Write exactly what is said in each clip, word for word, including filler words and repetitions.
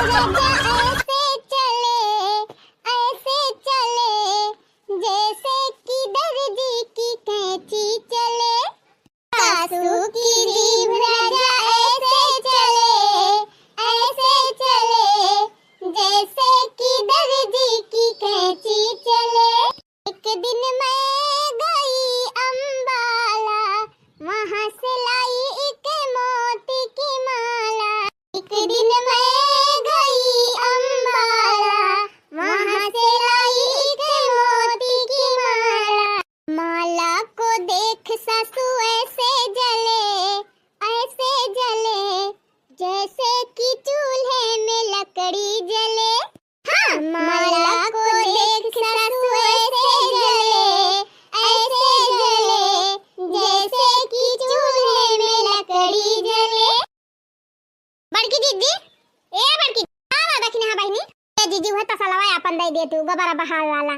राजा ऐसे चले, ऐसे चले, जैसे कि दर्जी की कैंची चले। सासू की जीभ राजा ऐसे चले, ऐसे चले, जैसे कि दर्जी की कैंची चले। एक दिन मैं गई अम्बाला, वहाँ से लाई एक मोती की माला। एक दिन मैं गई अम्बाला, वहाँ से लाई एक मोती की माला। माला को देख सासू ऐसे जले, ऐसे जले, जैसे कि चूल्हे में लकड़ी जले। हाँ, माला को देख सासू ऐसे जले, ऐसे जले, जैसे कि चूल्हे में लकड़ी जले। बड़की जिज्जी, ए बड़की, का बा दखिनहा बहिनी? ए जिज्जी, उहे तसलवा आपन दइ दे तू, गोबर बहावे वाला।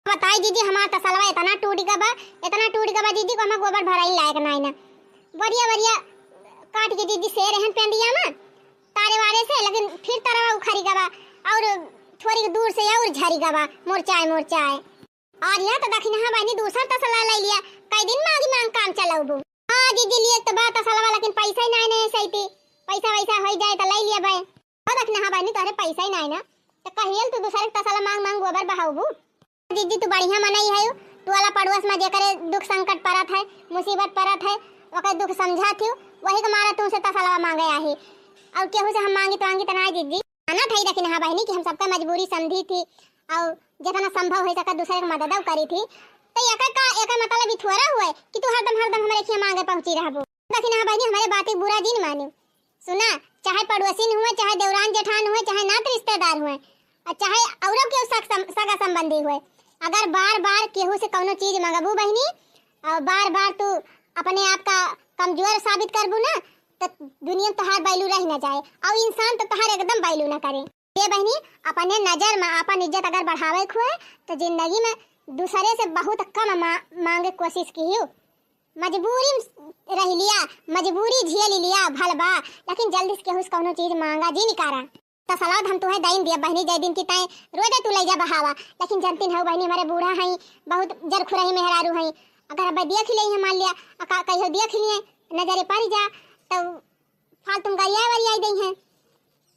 बताई जिज्जी, हमार तसलवा एतना टूट गबा, एतना टूट गबा जिज्जी, कि हमार गोबर भराई लायक नाई ना। वरिया वरिया काट के जिज्जी से रहन पेंदिया में, तारे वारे से, लेकिन फिर तरवा उखरी गबा, और थोड़ी दूर से और झरी गबा, मुरचाए मुरचाए। और यहाँ तो दखिनहा बहिनी दूसर तसला लइ लिया, कई दिन मांगी मांग काम चलउबू। हाँ जिज्जी, लिए तो बा तसलवा, लेकिन पैसा ही नाई, नाई सही थी, पैसा वैसा होइ जाए तो लइ लिया बे। ओ दखिनहा बहिनी, तोहरे पैसा ही नाई ना, तो कहियल तू दूसरे के तसला मांग मांग गोबर बहाउबू। जिज्जी, तू बढ़िया मनई है, टोला पड़ोस में जेकरे दुख संकट परत है, मुसीबत परत है, ओकर दुख समझत हियो, वही के मारा तुमसे तसलवा मांगे आही। और केहू से हम मांगी तो मांगी तो ना जिज्जी। जानत है दखिनहा बहिनी कि हम सबका मजबूरी समझी थी और जितना संभव होइ सका दूसरे के मदद करी थी। तो एकर का, एकर मतलब ई थोड़ा हुए कि तू हरदम, हरदम हमरे खिया मांगे पहुंची रहबू। दखिनहा बहिनी, हमरे बात के बुरा जिन मानियो। सुना, चाहे पड़ोसिन हुए, चाहे देवरान जेठान हुए, चाहे नात रिश्तेदार हुए, और चाहे औरो केहू सग सम-, सगा संबंधी हुए, अगर बार बार केहू से कौनो चीज मंगबू बहिनी, और बार बार तू अपने आप का कमजोर साबित करबू ना, तो दुनिया में तोहार value रह न जाए, और इंसान तो तोहार एकदम value न करे। ए बहिनी, अपने नजर में आपन इज्जत अगर बढ़ावे के हुए, तो जिंदगी में दूसरे से बहुत कम मा-, मांगे कोशिश किहियो। मजबूरी में रह लिया, मजबूरी झेल लिया, भल बा, लेकिन जल्दी से केहू से कौनो चीज मांगा जी निकारा। तसलवा हम तुहे दइन दिया बहिनी, जय दिन की तय रोजे तू लइ जा बहावा, लेकिन जनतिन हऊ बहिनी, हमरे बूढ़ा हई, बहुत जरखुरही मेहरारू हई, अगर अब देख ले हैं मान लिया, आ का कहियो देख लिए, नजरे पड़ जा, तो फालतू में गरिया वरियाई दई हैं।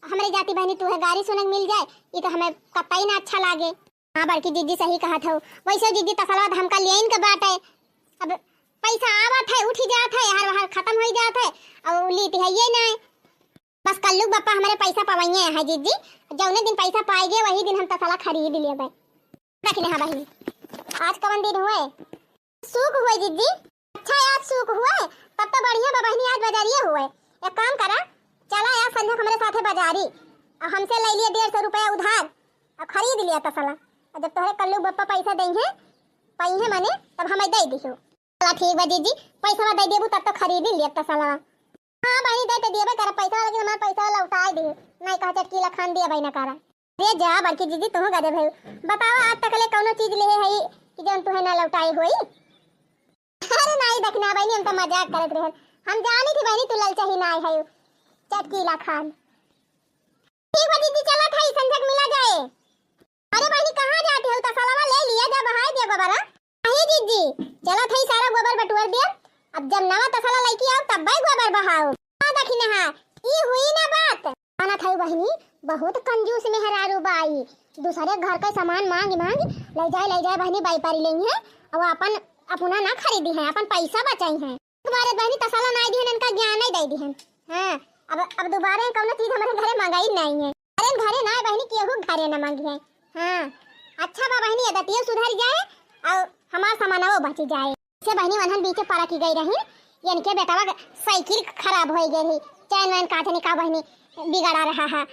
हमरे जाति बहिनी तुहे गारी सुने के मिल जाए, ई तो हमें कतई ना अच्छा लागे। हाँ बड़की जिज्जी सही कहत हऊ, वैसे जिज्जी तसलवा तो हमका लेन के बाटे, अब पैसा आवत है, उठी जात है, हर हर खतम होइ जात है, और लीत है ये नाय। बस कल्लू के बप्पा हमरे पैसा पवइये है जिज्जी, जौने दिन पैसा पाइगे वही दिन हम तसला खरीद लेबे। दखिनहा बहिनी, आज कवन दिन हुए? सुक हुए जिज्जी। अच्छा, आज सुक हुए, तब तो बढ़िया बा बहिनी, आज बजारिये हुए। एक काम करा, चला आज संझक हमरे साथे बजारी, और हमसे लइ लिया डेढ़ सौ रुपया उधार, और खरीद लिया तसला। और जब तोहरे कल्लू बप्पा पैसा दइहें, पइहें मने, तब हमें दइ दिहो। चला ठीक बा जिज्जी, पैसा दइ देबू तब तो खरीद लिया तसला। हाँ बहिनी, दे तो देबे करब पैसा, लेकिन हमार पैसा लौटाए दे, नहीं कहा चटकीला खान देबे न करा। अरे जा बड़की जिज्जी, तुहू गजब है। बतावा, आज तक ले कौनो चीज लेहे है कि जौन तुहे ना लौटाए होई? अरे नाई दखिनहा बहिनी, हम तो मजाक करत रहन। हम जानी थी बहिनी तू ललचही नाई है, चटकीला खान। ठीक बा जिज्जी, चलत है, संझक मिला जाए। अरे बहिनी, कहाँ जाती हो? तसलवा ले लिया, जा बहाई दे गोबरा। नहीं जिज्जी, चलत है सारा गोबर बटुअर दे। अब जब नवा तसला लइके आओ तब भाई गोबर बहाओ। हाँ दखिनहा, ई हुई ना बात। जानत है बहिनी, बहुत कंजूस मेहरारू बाई, दूसरे घर के सामान मांग मांग लइ जाए, लइ जाए बहिनी, व्यापारी लेई है, और अपन अपना ना खरीदी है, अपन पैसा बचाई है। तुम्हारे बहिनी तसला नाई दिहन, इनका ज्ञान नहीं दे दिहन। हाँ, अब, अब दोबारा कौनो चीज हमारे घरे मंगाई नहीं है। अरे घरे ना बहिनी, केहू घरे ना मांगी है। हाँ, अच्छा बा बहिनी, आदतियो सुधर जाए और हमार सामानवो बची जाए। से बहिनी वनहन बीचे परा की गई रही, इनके बेटवा के साइकिल खराब होइ गई रही, चैन वैन काटने का बहिनी बिगड़ा रहा है।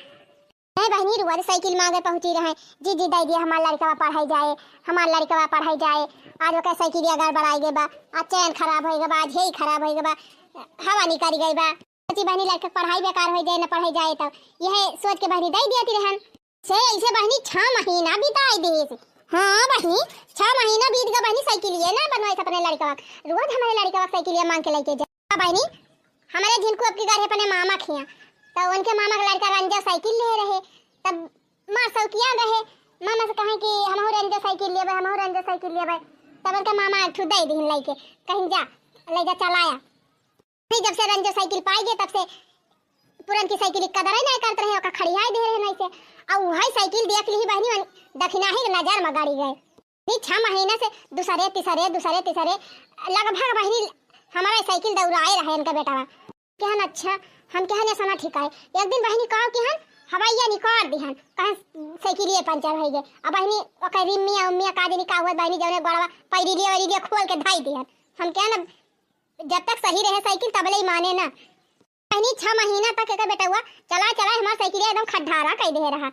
ए बहिनी, रुआ साइकिल मांगे पहुंची रहे, जिज्जी दे दिया, हमार लड़कवा पढ़ाई जाए, हमार लड़कवा पढ़ाई जाए। आज ओकर साइकिलिया गड़बड़ाई गए बा, आज चैन खराब होइ गए बा, आज हेई खराब होइ गए बा, हवा निकल गई बा। सोची बहिनी, लड़का के पढ़ाई बेकार होइ जाए, न पढ़ाई जाए, तब यह सोच के बहिनी दे दिया रहन। से ऐसे बहिनी छह महीना बिताई देस। हाँ बहिनी, छह महीना बीत गए बहिनी, साइकिलिया ना बनवाए अपने लड़कवा। रोज हमारे लड़कवा साइकिलिया मांग के लेके जा। हाँ बहिनी, हमारे झिनकू अब की गाड़ी अपने मामा खिया, तो उनके मामा के लड़का रेंजर साइकिल ले रहे, तब मार सौकिया गए, मामा से कहे कि हमहू रेंजर साइकिल लेबे, हमहू रेंजर साइकिल लेबे। तब उनके मामा एक ठू दे दीन लइके, कहीं जा, ले जा चलाया। फिर जब से रेंजर साइकिल पाई गए, तब से पुरनकी साइकिल की कदर ही नहीं करत रहे, ओका खड़ियाई दे रहे नहीं से। और वही साइकिल देख ली बहनी, मन दखिनाही के नजर में गड़ी गए। नी छह महीना से दूसरे, तीसरे, दूसरे, तीसरे, लगभग बहनी हमारा साइकिल दौड़ाए रहे इनका बेटावा। कहन अच्छा, हम कहन ऐसा ना ठीक है। एक दिन बहनी का कहन हवैया निकाल दिहन, कहन साइकिलिए पंचर हो गए। अब बहनी ओकर रिम्मिया उम्मिया का जनी का हुआ बहनी, जौने गोड़वा पैरिलिया वैरिलिया खोल के धाई दिहन। हम कहन अब जब तक सही रहे साइकिल तब ले माने ना। बहनी छह महीना तक एकर बेटउआ चला चला हमार साइकिलिया एकदम खड्डारा कई दे रहा।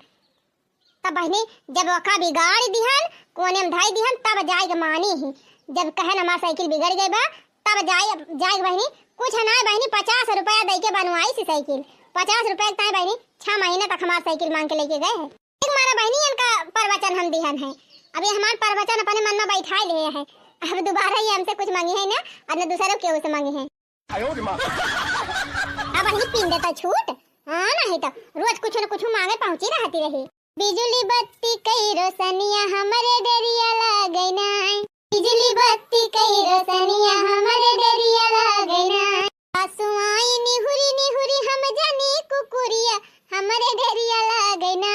तब बहनी जब ओका बिगाड़ दिहन, कोने में धाई दिहन, तब जाए के मानी ही। जब कहन हमार साइकिल बिगड़ गई बा, तब जाए, जाए के बहनी कुछ ना बहनी, पचास रुपया दे के बनवाई सी साइकिल। पचास रुपया के ताई बहनी छह महीना तक हमार साइकिल मांग के लेके गए हैं। एक मारा बहनी इनका प्रवचन हम दिहन है। अब ये हमार प्रवचन अपने मन में बैठाए लिए है। अब दोबारा ये हमसे कुछ मांगी है ना, अब न दूसरे केहू से मांगी है। अब ही पीन देता छूट। हाँ, नहीं तो रोज कुछ न कुछ मांगे पहुंची रहती रही। बिजुली बत्ती कई रोशनिया हमरे डरिया लागे ना। बिजुली बत्ती कई रोशनिया हमरे डरिया लागे ना। सासु आई निहुरी निहुरी हम जानी कुकुरिया हमरे डरिया लागे ना।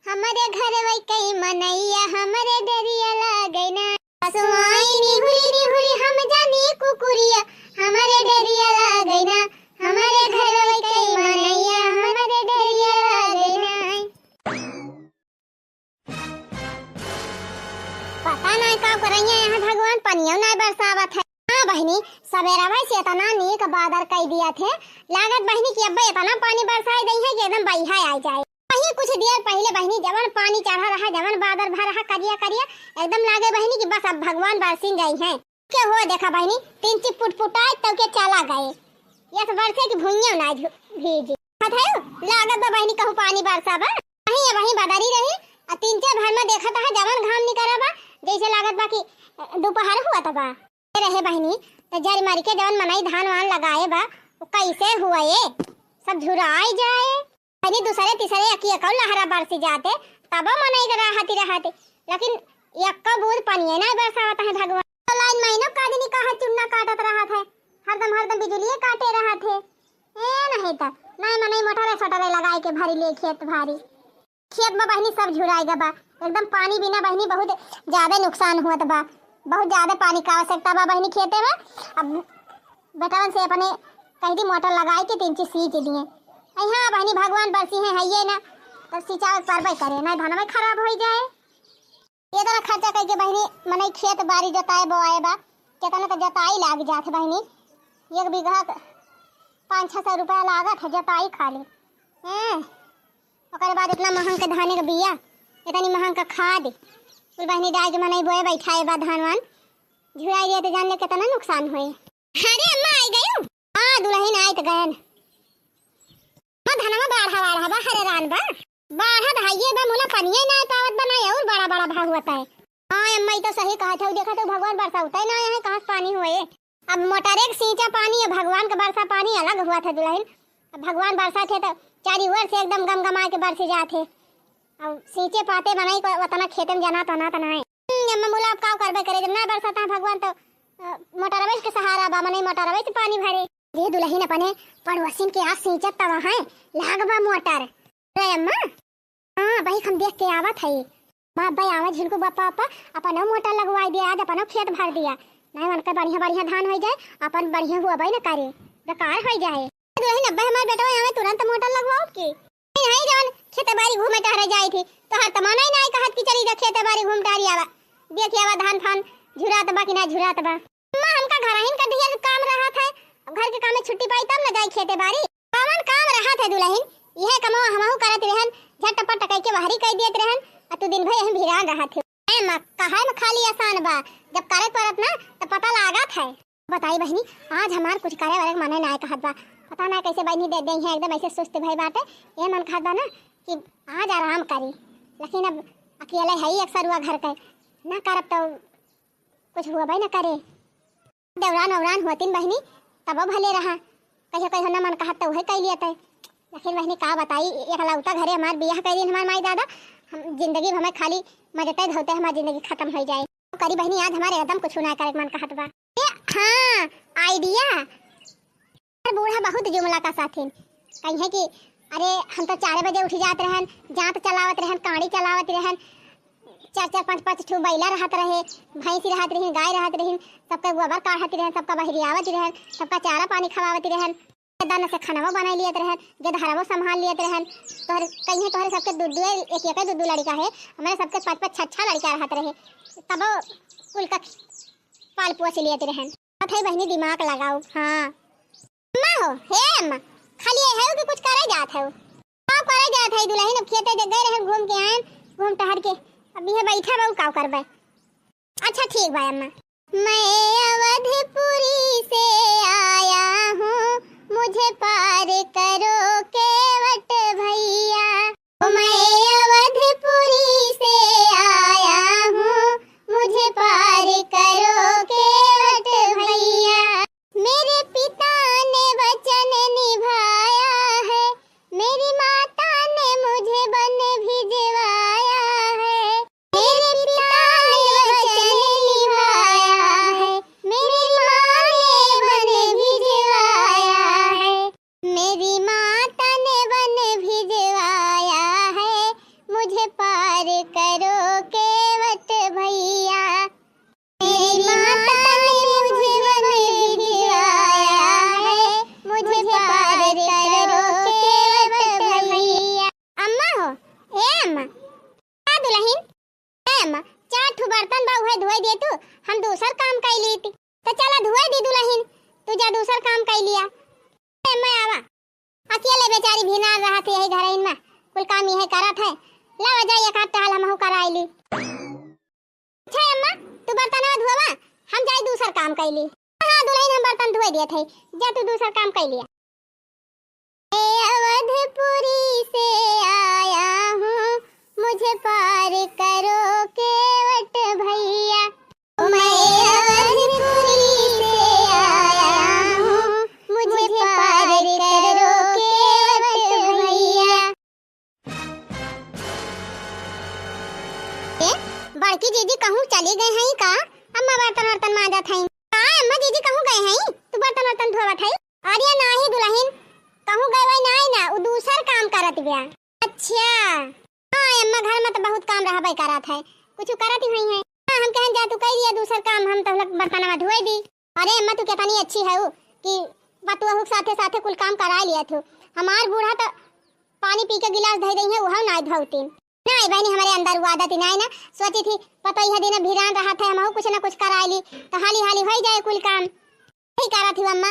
हमरे घरवै कई मनैया हमरे डरिया लागे ना। सासु आई निहुरी निहुरी हम जानी कुकुरिया हमरे डरिया लागे ना। हमरे घरवै कई मनैया हमरे डरिया लागे ना। पता नहीं का करैया यहाँ भगवान, पनियो नहीं बरसावत है। हाँ बहिनी, सबेरवा से इतना नीक बादर कई दिया थे, लागत बहिनी कि अब्बे इतना पानी बरसाई दई है कि एकदम बहिया आ जाए। वही कुछ देर पहिले बहिनी जवन पानी चढ़ा रहा, जवन बादर भर रहा करिया करिया, एकदम लागे बहिनी कि बस अब भगवान बरसिन जाई हैं। के हो देखा बहिनी, तीन चिप पुटपुटाए तब के चला गए। यस बरसे कि भुइयां ना भीजी। हथायो, लागत बा बहिनी कहूँ पानी बरसा बा। वहीं वहीं बदरी रही, आ तीन चार भर में देखत है जवन घाम निकरा बा, जैसे लागत बा कि दोपहर हुआ त बा। रहे बहिनी, त जरी मरी के जवन मनई धान वान लगाए बा, वो कैसे हुआ ये? सब झुराई जाए। बहिनी दूसरे तीसरे अकी एकौ लहरा बरसी जाते, तब मनई के रहती रहते, लेकिन यक्को बूंद पनिये ना बरसावत है भगवान। तो लाइन महीनों का दिन कहा चुन्ना काटत रहत है, हरदम हरदम बिजुलिये काटे रहत है। ए नहीं त, नहीं मनई मोटरे सोटरे लगाए के भरी ले खेत भारी। खेत में बहिनी सब झुराई गबा, एकदम पानी बिना बहिनी बहुत ज्यादा नुकसान हुआ बा, बहुत ज्यादा पानी का आवश्यकता बा बहिनी खेते में। अब बेटवन से अपने कह दी मोटर लगाए के तीन चीज सींच दिए। अइहाँ बहिनी भगवान बरसी हैं, हइये ना, तब सिंचावे के परबे करे, नहीं धनवे खराब हो जाए। ये तरह खर्चा करके बहिनी मनई खेत बारी जोताए बोआए बा, केतना तो जोताई लाग जात है बहिनी, एक बीघा क पाँच छः सौ रुपया लागत है जोताई खाली। हैं, ओकरे बाद इतना महंग के धाने के बिया, इतनी महंग का खाद, कुल बहिनी डाल के मनई बोए बैठाए बा धान वान, झुराई दिया तो जान ले कितना नुकसान होए। अरे अम्मा आई गयू? हाँ दुलहिन आई त गयन। अम्मा धनवा बाढ़ा वाढ़ा बा, हरे रान बा। बाढ़ा धाइये बा मुला पनिये ना पावत बा ना और बड़ा बड़ा भा हुआ है। हाँ अम्मा ई तो सही कहा था, देखा तो भगवान बरसा उतै ना है, कहाँ से पानी हुए। अब मोटरे के सींचा पानी या भगवान के बरसा पानी अलग हुआ था दुलहिन। अब भगवान बरसा थे तो चारी ओर से एकदम गमगमा के बरस जात है। अब सींचे पाते बनाई को उतना खेते में जाना तना तना है। हम्म, अम्मा मुला अब का करबे करे, जब ना बरसता है भगवान तो, अ, मोटरवे के सहारा बा, मनई मोटरवे से पानी भरे। रे दुलहिन अपने पड़ोसिन के आज सींचत तवा है, लाग बा मोटर। रे अम्मा, हाँ भाई हम देख के आवत है। माँ भाई आवे झिलकू बप्पा पप्पा, अपनो मोटर लगवाई दिया, आज अपनो खेत भर दिया। नहीं उनके बढ़िया बढ़िया धान हो जाए, अपन बढ़िया हुआ भाई न करे, बेकार हो जाए। दुलहिन अब्बे हमार बेटवा आवे तुरंत मोटर लगवाओ के। नहीं जवन खेते बारी घूमे टहरे जाई थी, तोहार त मना ही ना कहत कि चली जा खेते बारी घूम टहरी आवा, देखी आवा धान फान झुरात बा कि ना झुरात बा। अम्मा हमका घरहिन का ढेर काम रहत है, अब घर के काम में छुट्टी पाई तब न जाई खेते बारी। कवन काम रहत है दुलहिन, यह कमवा हमहू करत रहन, झटपट कई के बहरी कई देत रहन, आ तू दिन भर यहीं भिरान रहत है। ए माँ, कहे में खाली आसान बा, जब करे पड़त ना त पता लागत है। बताई बहिनी, आज हमार कुछ करे वाले के मने ना कहत बा। पता ना कैसे बहिनी दे देई है, एकदम ऐसे सुस्त भई बाटे। ये मन कहत बा ना कि आज आराम करी, लेकिन अब अकेले है ही एक सरुआ घर के, ना करब तो कुछ हुआ भाई ना करे। देवरान ववरान होतिन बहिनी, तबो भले रहा, कहियो कहियो ना मन कहत तो उहे कई लियत है। लेकिन बहिनी का बताई, एकलौता घरे हमार बियाह कइ दिन हमार माई दादा, हम जिंदगी भर में खाली मजते धोते हमार जिंदगी खतम होइ जाए। करी बहिनी, आज हमारे एकदम कुछ ना करे के मन कहत बा। ए, हाँ, idea। हमार बूढ़ा बहुत जुमला कसाथिन, कहिहैं कि अरे हम तो चारे बजे उठि जात रहन, जाँत चलावत रहन, काँड़ी चलावत रहन, चार चार पाँच पाँच ठू बैला रहत रहे, भैंसी रहत रहिन, गाय रहत रहिन, सबका गोबर काढ़त रहन, सबका बहरियावत रहन, सबका चारा पानी खवावत रहन, दाना से खानवा बनाइ लियत रहन, गेदहरवो संभाल लियत रहन। तोहरे कहिहैं, तोहरे सबके दू दू, एक एक दू दू लड़िका है, हमरे सबके पाँच पाँच छह छह लड़िका रहत रहे, तबो कुल का पाल पोस लियत रहन। बात है बहिनी, दिमाग लगाओ। हाँ। अम्मा हो, हे अम्मा, खाली ये है कि कुछ करे जात है? का करे जात है दुलहिन? अब खेते जे गए रहे, घूम के आए, घूम टहर के, अब ये बैठा बा, का करबे? अच्छा ठीक बा अम्मा। मैं अवधपुरी से आया हूँ, मुझे पार करो केवट भैया। मैं अवधपुरी से आया हूँ, मुझे पार करो केवट भैया। मेरे पिता ने वचन निभाया है, मेरी माता ने मुझे वन भिजवाया है। मेरे पिता ने वचन निभाया है, मेरी माँ ने वन भिजवाया है। मेरी माता ने वन भिजवाया है, मुझे पार करो केवट भैया। मेरी माता ने मुझे वन भिजवाया है, मुझे पार करो केवट भैया। अम्मा हो, ए अम्मा, का दुलहिन? ए अम्मा, चार ठू बर्तन बा, उहे धोए दे तू, हम दूसर काम कइ लीत। त चला धोए दी दुलहिन, तू जा दूसर काम कइ लिया। ए अम्मा आवा, अकेले बेचारी भिनार रहत है यही घरइन में, कुल काम यही करत है। लावा जाई एक आध टहल हमहू कराइ ली। अच्छा अम्मा, तू बर्तनवा धोवा, हम जाई दूसर काम कइ ली। हाँ दुलहिन, हम बर्तन धोए दियत है, जा तू दूसर काम कइ लिया। मैं अवधपुरी से आया हूँ, मुझे पार करो केवट भैया। मैं अवधपुरी से आया हूँ, मुझे पार करो केवट भैया। ए, बड़की जीजी कहूँ चली गई हैं का? अम्मा बर्तन वर्तन मांजत हैं। का अम्मा जीजी कहूँ गई हैं? तू बर्तन वर्तन धोवत है? अरे नाही दुलहिन, कहूँ गए वही नाही ना, उ दूसर काम करत बिया। अच्छा। हाँ अम्मा, घर में तो बहुत काम रहबे करत है, कुछ करत ही हुई है। हाँ, हम कहन जा तू कइ लिया दूसर काम, हम तो लोग बर्तनवा धोए दी। अरे अम्मा, तू कितनी अच्छी है कि पतोहू के साथे साथे कुल काम कराइ लिया तू। हमार बूढ़ा तो पानी पी के गिलास धइ दइहैं, उहउ नाइ धोवतीन। नाइ बहिनी, हमरे अंदर उ आदत ही नाइ ना। सोचित ही पतोहिया दिन भिरान रहत है, हमहू कुछ ना कुछ कराइ ली, तो हाली हाली होइ जाए कुल काम। यही करत ही अम्मा,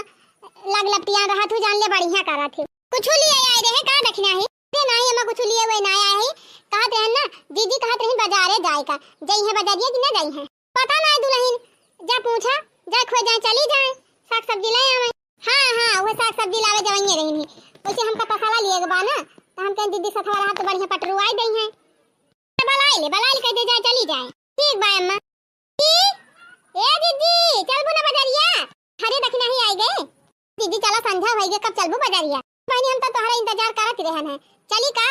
लग लपटियान रहत हू, जान ले बढ़िया करत ही। कुछ लिए आए रहे का दखिना ही? अरे नाहीं अम्मा, कुछ लिए हुए नाइ आए ही। कहत रहन ना, जीजी कहत रही बजारे जाए का, जइहैं बजरिया कि ना जइहैं? पता नाइ दुलहिन, जा पूछा, जा खोजा, चली जाए, साग सब्जी ले आवे। हाँ, हाँ, उहे साग सब्जी लावे जवइये रहिन ही। वैसे हमका तसला लिए के बा ना, तो हम कहें दीदी सथवा रहा तो बढ़िया पटरुआई दइहैं। तो बलाइ ले, बलाइ ले, कह दे जाए, चली जाए। ठीक बा अम्मा। ई, ए दीदी, चलबू ना बजरिया? अरे दखिना ही आइ गए। दीदी चला, संझा होइ गए, कब चलबू बजरिया? बहिनी हम तो तोहरा इंतजार करत रहन है, चली का?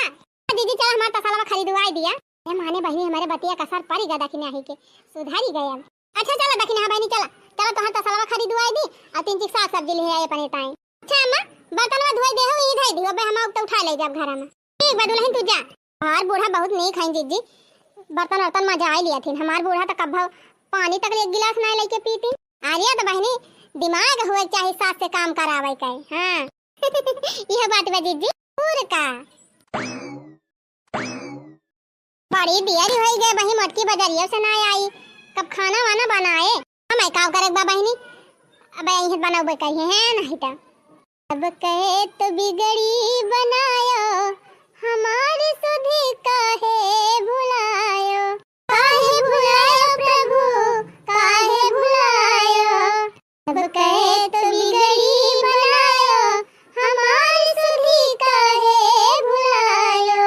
दीदी चला, हमार तसलवा खरीदवाइ दिया। ए माने बहिनी, हमरे बतिया का असर परि गया दखिना ही के, सुधरी गए अब। अच्छा चला दखिना, हाँ बहिनी चला, चला तोहार तसलवा खरीदवाइ दी अउर तीन चीज साग सब्जी ले आई अपने ताई। अच्छा अम्मा, बर्तनवा धोए देहु, ई धइ दियो, अबे हम तो उठाइ ले जाब घर में। ठीक बा दुलहिन, तू जा। हमार बूढ़ा बहुत नीक हइन जीजी, बर्तन वर्तन मजाइ लियथिन। हमार बूढ़ा तो कब्बो पानी तक एक गिलास नाइ लइके पीतिन। अरे तो बहिनी, दिमाग हुए के चाही सास से काम करावे के। हाँ। यह बात बा जीजी। और का? बड़ी देरी होइ गए, बहिन मोटकी बजरिया से ना आई, कब खाना वाना बनाए? हमें का करे बा बहिनी, अब यहीं बनौबे करिए हैं, नहीं तो। अब कहे तो बिगड़ी बनायो, हमारी सुधि काहे भुलायो, काहे भुलायो प्रभु, काहे भुलायो। अब कहे तो बिगड़ी बनायो, हमारी सुधि काहे भुलायो।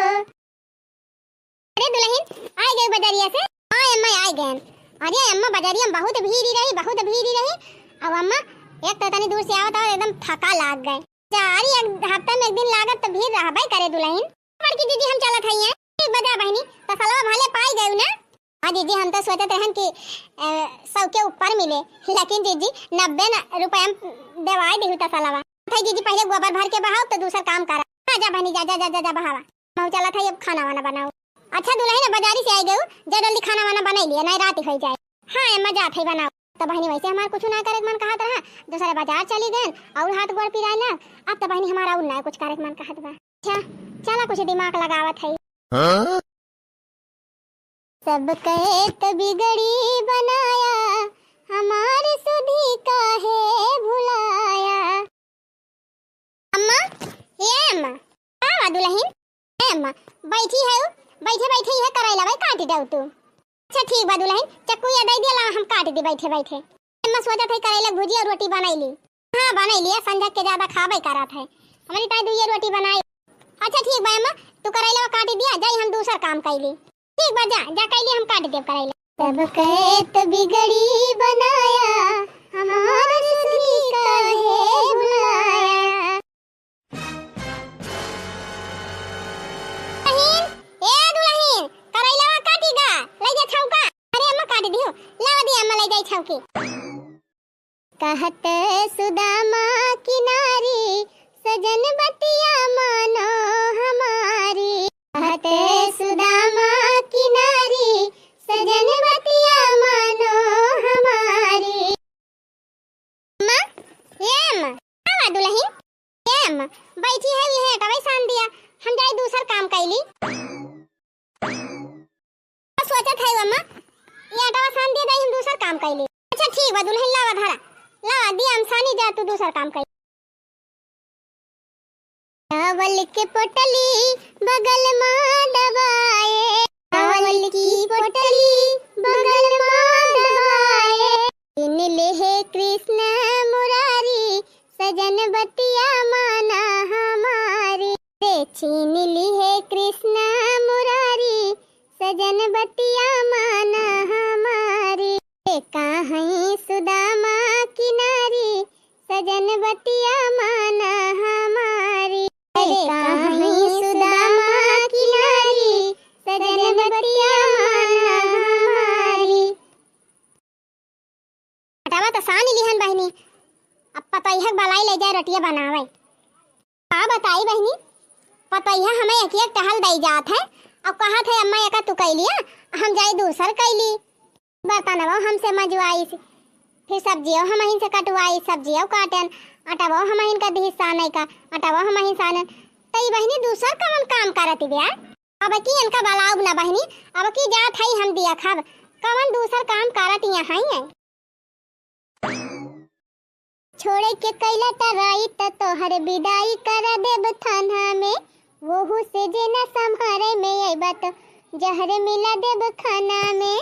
अरे दुलहिन, आइ गए बजरिया से? हाँ अम्मा, आइ गए। अरे अम्मा, बजरिया में बहुत भीड़ रही, बहुत भीड़ रही। अब अम्मा, एक तो इतनी दूर से आवत आवत एकदम थका लाग गए। जा, अरे एक हफ्ता में एक दिन लागत तो भीड़ रहबे करे दुलहिन। बड़की जीजी हम चलत हई हैं। ठीक बा जा बहिनी, तसलवा भले पाई गयू ना। हाँ जीजी, हम तो सोचत रहन कि, अ, सौ के ऊपर मिले, लेकिन जीजी नब्बे न-, रुपया में देवाई दिहू तसलवा। भाई जीजी पहिले गोबर भर के बहाओ तो दूसर काम करा। हाँ जा बहिनी जा, जा, जा, जा, जा बहावा। महू चलत हई अब खाना वाना बनाओ। अच्छा दुलहिन, बाजारी से आई गयू, जा जल्दी खाना वाना बनाई लिया, नहीं रात होई जाए। हाँ अम्मा जात हई बनाओ। तो बहिनी वैसे हमार कुछ ना करे के मन कहत रहा, दूसरे बाजार चली गए और हाथ गोड़ पिराए लाग। अब तो बहिनी हमारा और ना कुछ करे के मन कहत बा। अच्छा चला कुछ दिमाग लगावत हई। हाँ? सबके तो बिगड़ी बनाया, हमार सुधी काहे भुलाया। अम्मा, ए अम्मा, का बा दुलहिन? ए अम्मा, बैठी है, बैठे बैठे यह करैला भाई काट दऊ तू। अच्छा ठीक बा दुलहिन, चक्कू या दे दिया, ला हम काट दी बैठे बैठे। अम्मा सोचत है करैला भुजिया और रोटी बनाई ली। हाँ बनाई लिया, संझा के ज्यादा खाबे करत है, हमारी ताई दुइये रोटी बनाई। अच्छा ठीक बा अम्मा, तू करैला काट दिया, जाई हम दूसर काम कैली। ठीक बा जा, जा कैली हम काट देब करैला। सबके तो बिगड़ी बनाया, हमार सुधी काहे भुलाया। दुलहिन, ए दुलहिन, करैलवा काटी गा, ले जा छौका। अरे अम्मा काट दियो, लावा दी अम्मा ले जाई छौकी। कहत सुदामा किनारी, सजन बतिया मानो हमारी। कहत सुदामा किनारी, सजन बतिया मानो हमारी। अम्मा, ए अम्मा, का बा दुलहिन? ए अम्मा, बैठी है, ये अटवा सान दिया, हम जाई दूसर काम कैली। सोचत है अम्मा, ये अटवा सान दिया, जाई हम दूसर काम कैली। अच्छा ठीक बा दुलहिन, लावा धरा, लावा दिया हम सानी, जा तू दूसर काम कैली। चावल के पोटली बगल मा दबाए, चावल की पोटली बगल मा दबाए। छीन लिहे कृष्ण मुरारी, सजन बतिया माना हमारी। रे छीन लिहे कृष्ण मुरारी, सजन बतिया माना हमारी। रे कहाँ सुदामा किनारी, सजन बतिया माना हमारी। अरे कहाँ सुदामा किनारी, सजन बतिया माना हमारी। अटवा तो सानी लिहन बहिनी, अब पतोहिया के बलाई ले जाए रोटिया बनावे। का बताई बहिनी, पतोहिया हमें एक एक टहल दई जात है, अब कहत है अम्मा एका तू कैलिया, हम जाई दूसर कैली। बर्तनवो हमसे मजवाइस, फिर सब्जियो हमहिन से कटवाइस, सब्जियो काटेन, अटवो हमहिन का दिहिस सानै का, अटवो हमहिन सानेन। त ई बहिनी दूसर कवन काम करत बिया? अब की इनका बलाउब ना बहिनी, अब की जात हई हम दिया खाब, कवन दूसर काम करत यहाँ है। छोड़े के कैला टराई त तोहर विदाई कर देब थाना में। वहू से जे ना संभारे में अइबा त जहर मिला देब खाना में।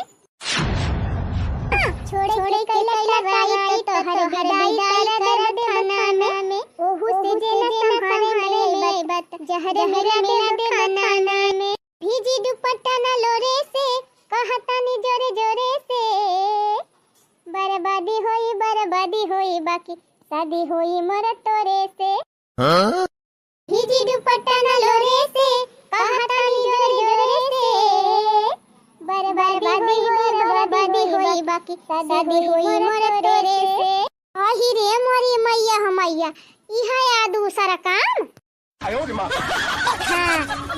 छोड़े के कैला टराई त तोहर विदाई कर देब थाना में। वहू से जे ना संभारे में अइबा त जहर मिला देब खाना में। भीजी दुपट्टा ना लोरे से, कहतानी जोरे जोरे से। बर्बादी होई, बर्बादी होई, बाकी शादी होई मोर तोरे से। हाँ? भीजी दुपट्टा ना लोरे से, कहतानी जोरे जोरे से। बर्बादी होई, बर्बादी होई, बाकी शादी होई मोर तोरे से। आही रे मोरी मैया हो मैया, इहा या दूसरा काम। हाँ,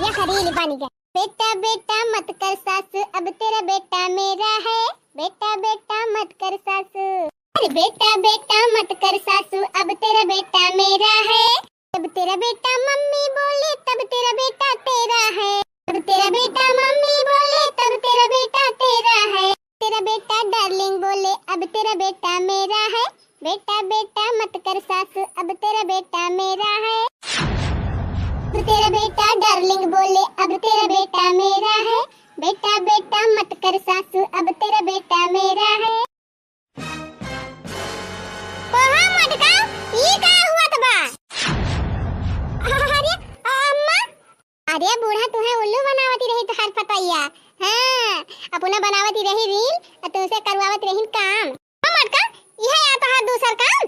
यह रील बन गया। बेटा बेटा मत कर सासु, अब तेरा बेटा मेरा है। बेटा बेटा मत कर सासु। अरे बेटा बेटा मत कर सासु, अब तेरा बेटा मेरा है। जब तेरा बेटा मम्मी बोले तब तेरा बेटा तेरा है। जब तेरा बेटा मम्मी बोले तब तेरा बेटा तेरा है। तेरा बेटा डार्लिंग बोले अब तेरा बेटा मेरा है। बेटा बेटा मत कर सासु, अब तेरा बेटा मेरा है। अब तेरा बेटा डार्लिंग बोले अब तेरा बेटा मेरा है। बेटा बेटा मत कर सासु, अब तेरा बेटा मेरा है। कहा मटका, ई का हुआ त बा? अरे अम्मा, अरे बूढ़ा तुहे उल्लू बनावती रही तोहार पतैया। हाँ, अपना बनावती रही रील, और तुमसे करवावती रही काम। हाँ मटका, यह या तोहार दूसर काम।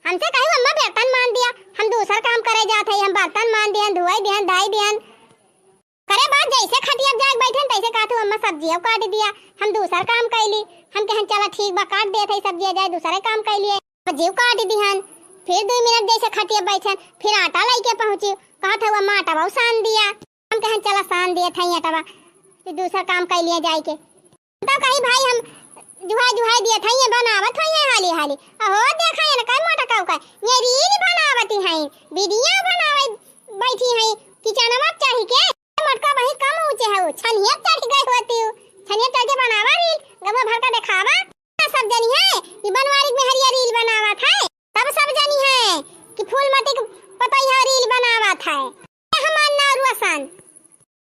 हमसे कही, "अम्मा, बर्तन माँज दिया, हम दूसर काम करे जात है, हम बर्तन माँज दिहन, धुआई दिहन, धाई दिहन।" करे बाद जैसे खटिया जाके बैठन, तैसे कहत हूँ, "अम्मा, सब्जिया काट दिया, हम दूसर काम कैली।" हम कहन, "चला ठीक बा, काट देत है सब्जिया, जाए दूसरे काम कैलिए।" सब्जिया काट दिहन, फिर दो मिनट जैसे खटिया बैठन, फिर आटा लेके पहुँची, कहत हूँ, "अम्मा, आटा बहुत सान दिया।" हम कहन, "चला सान दिए थे आटवा, फिर दूसर काम कैलिए जाए के।" तो कही, "भाई, हम जुहाई जुहाई दिए थे, ये बनावत होई है हाली हाली।" अहो, देखा ये ना, कई मोटका का, ये रील बनावती हैं, वीडियो बनावे बैठी हैं, किचनवा चढ़ के। मोटका वही कम ऊँचे है, वो छनिया चढ़ गए होती हूँ, छनिया चढ़ के बनावा रील, गवा भर का देखावा। सब जनी है कि बनवारी में हरिया रील बनावत है, तब सब जनी है कि फूलमती के पतैया रील बनावत है। हमार नारुआ सन।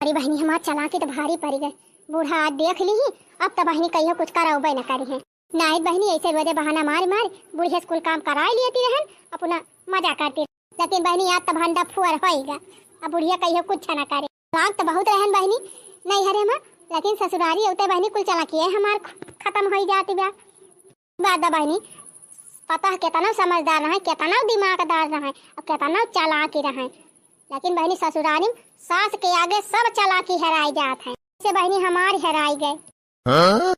अरे बहिनी, हमार चालाकी तो भारी पड़ी गए। बूढ़ा आज देख ली ही, अब तो बहिनी कहियो कुछ करौबे न करी है। नाहीं बहिनी, ऐसे रोजे बहाना मार मार बुढ़िया से कुल काम कराई लेती रहन, अपना मजा करती। लेकिन बहिनी, आज तो भंडा फुअर होइगा, अब बुढ़िया कहियो कुछ न करे। लाग तो बहुत रहन बहिनी नैहरे में, लेकिन ससुरारी अउते बहिनी कुल चालाकी है हमार ख-, खत्म होई जाती बा। बात बा बहिनी, पता है केतना समझदार रहे, केतना दिमागदार रहे, और केतना चालाकी रहे, लेकिन बहिनी ससुरारी में सास के आगे सब चालाकी हेराई जात है। से बहिनी हमार हेराई गए। हाँ?